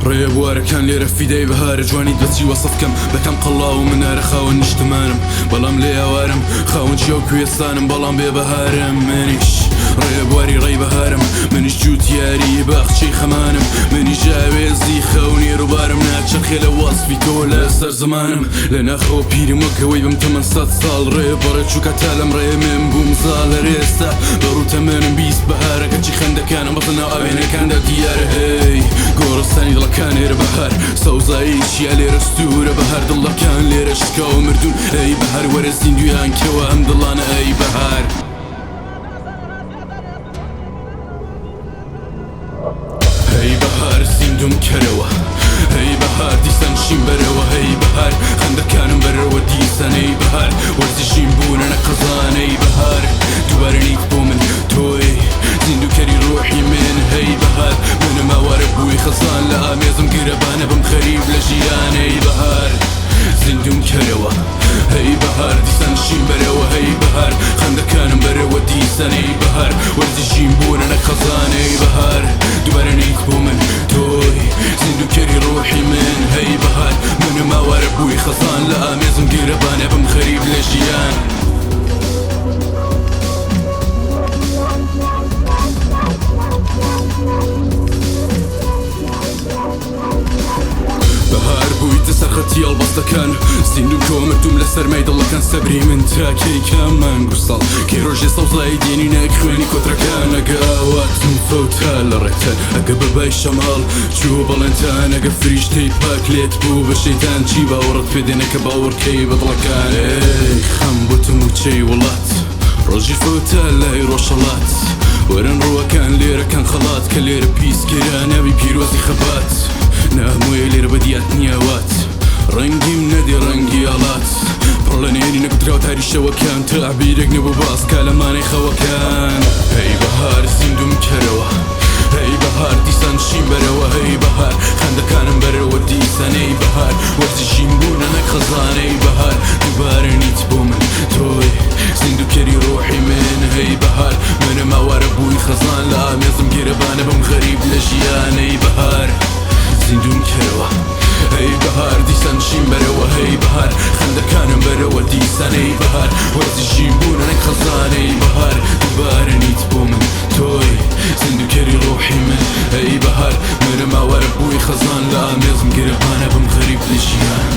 ڕێبوارەکان لێرە فیدای بەهارە جوانیت بەچی وەسف کەم بەکەم قەڵا و منارە خاوەن نیشتمانم بەڵام لێ ئاوارم خاوەن چیا و کوێستانم بەڵام بێ بەهارم منیش ڕێبواری ڕێی بەهارم منیش جووتیاری باخچەی خەمانم منیش ئاوێزی خەونی ڕووبارم ناچەرخێ لە وەسفی تۆ لەسەر زمانم لە ناخەوە پیرم وەک ئەوەی بم تەمەن 100 ساڵ ڕێ بەڕێ چووکە تا لەم ڕێ من بووم زاڵ لە ئێستا بە ڕوو تەمەنم 20 بەهارە کەچی خەندەکانم بەس لەناو ئاوێنەکاندا دیارە. هەی گۆڕستانی دڵەکان لێرە بەهار، سەوزایی چیا لێرە سوورە بەهار، دڵەکان لێرە شکاوە مردوون. ئەی بەهار وەرە زیندویان کەوە ئەم دڵانە، ئەی بەهار. هەی بەهار زیندوم کەرەوە، هەی بەهار دیسان شین بەرەوە، هەی بەهار خەندەکانم بەرەوە دیسان، ئەی بەهار وەرزی ژین بوونە نە خەزانەی بەهار دووبارە نیت بۆ من تۆی زیندووکەری ڕۆحی من. هەی بەهار منم ئاوارە بووی خەزان لە ئامێزم گرەبانە بم خەریب لە ژیانەی بەهار زیندوم کەرەوە، هەی بەهار دیسان شین بەرەوە، هەی بەهار خەندەکانم بەرەوە دیسان، ئەی بەهار وەرزی ژین بوونە نە خەزانەی بەهار دووبارە نیت بۆ من تۆی زیندووکەری ڕۆحی من. هەی بەهار منم ئاوارە بووی خەزان لە ئامێزم گرەبانە بم خەریب لە ژیان. بەهار بوویتە سەرخەتی ئەڵبەستەکان، زیندوو کەوە مردوم لە سەرمای دڵەکان. سەبری من تاکەی کام مانگ و ساڵ کەی ڕۆژێ سەوزایی دێنی نەک خوێنی کۆترەکان؟ ئەگە ئاواتم فەوتا لە ڕێتان، ئەگە بەبای شەماڵ چوو بەڵێنتان، ئەگە فریشتەی پاک لێت بوو بە شەیتان، چی باوەڕت پێ دێنە کە باوەڕکەی بە دڵەکان؟ ئەی خەم بۆتە موچەی وڵات، ڕۆژی فەوتا لای ڕۆژهەڵات، وەرن ڕووەکان لێرەکان خەڵات کە لێرە پیس کرا ناوی پیرۆزی خەبات. نامۆیە لێرە بەدیات نیاوات، ڕەنگیم نەدێ ڕەنگی ئاڵات، پڕ لە نێری نەگوتراو تاری شەوەکان، تەعبیرێک نەبوو باسکا لەمانەی خەوەکان. هەی بەهار زیندوم کەرەوە، هەی بەهار دیسان شین بەرەوە، هەی بەهار خەندەکانم بەرەوە دیسان، ئەی بەهار وەرزی ژین بوونە نەک خەزانەی بەهار دووبارە نیت بۆ من تۆی زیندووکەری ڕۆحی من. هەی بەهار منم ئاوارە بووی خەزان لە ئامێزم گرەبانە بم غەریب لە ژیانەی بەهار زیندوم کەرەوە، هەی بەهار دیسان شین بەرەوە، هەی بەهار خەندەکانم بەرەوە دیسان، ئەی بەهار وەرزی ژین بوونە نەک خەزانەی بەهار دووبارە نیت بۆ من تۆی زیندووکەری ڕۆحی من. ئەی بەهار منم ئاوارە بووی خەزان لە ئامێزم گرەبانە بم غەریب لە ژیان.